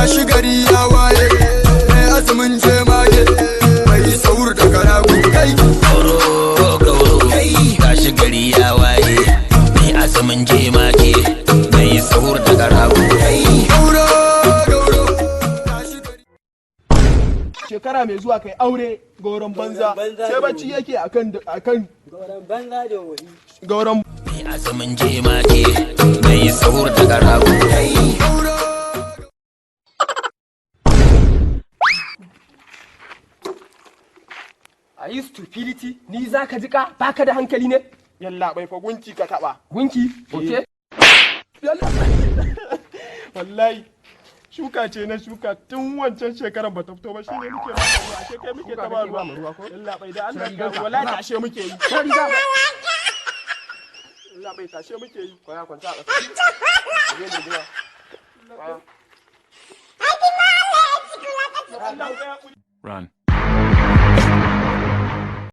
Tashi gari ya waye, mai azumin jemage, mai sahur da karago kai. Gauro gauro, tashi gari ya waye, mai azumin jemage, mai sahur da karago. Gauro gauro, tashi gari. Shekara mai zuwa kai aure, gauron banza. Sai bacci yake akan Gauran banza da wuri. Gauron. Mai azumin jemage, mai sahur da karago. Gauro. Are you stupidity? Ni za ka jika? Baka da hankali ne? Yalla bai fa, gunki ka taba. Gunki? Okay. Yalla, wallahi shuka ce na shuka tun wancan shekaran ba ta fito ba, shine muke ba ruwa. Ashe kai muke ta ba ruwa. Yalla bai, da Allah ka, wallahi tashe muke yi. Yalla bai, tashe muke yi. Kwaya, kwanta a ƙasa. Zai birgima. Kwaya. Allah ya Run.